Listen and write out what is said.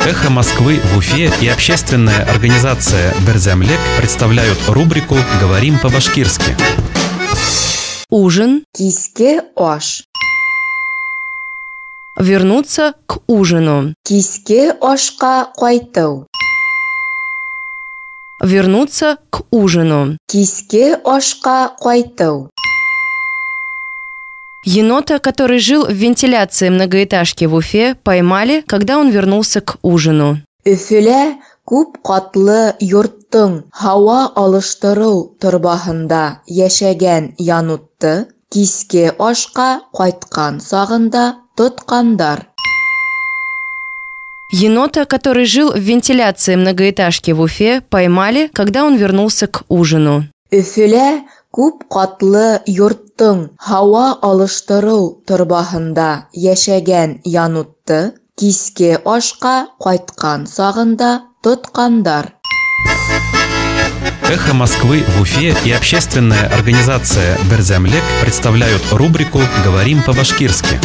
Эхо Москвы в Уфе и общественная организация «Берҙәмлек» представляют рубрику «Говорим по-башкирски». Ужин. Киске аш. Вернуться к ужину. Киске ашҡа ҡайтыу. Вернуться к ужину. Киске ашҡа ҡайтыу. Енота, который жил в вентиляции многоэтажки в Уфе, поймали, когда он вернулся к ужину. Өфөлә күп ҡатлы йорттоң һауа алыштырыу торбаһында йәшәгән янутты киске ашҡа ҡайтҡан сағында тотҡандар. Енота, который жил в вентиляции многоэтажки в Уфе, поймали, когда он вернулся к ужину. Өфөлә күп ҡатлы йорттоң һауа алыштырыу торбаһында йәшәгән янутты киске ашҡа ҡайтҡан сағында тотҡандар. Эхо Москвы в Уфе и общественная организация «Берҙәмлек» представляют рубрику «Говорим по-башкирски».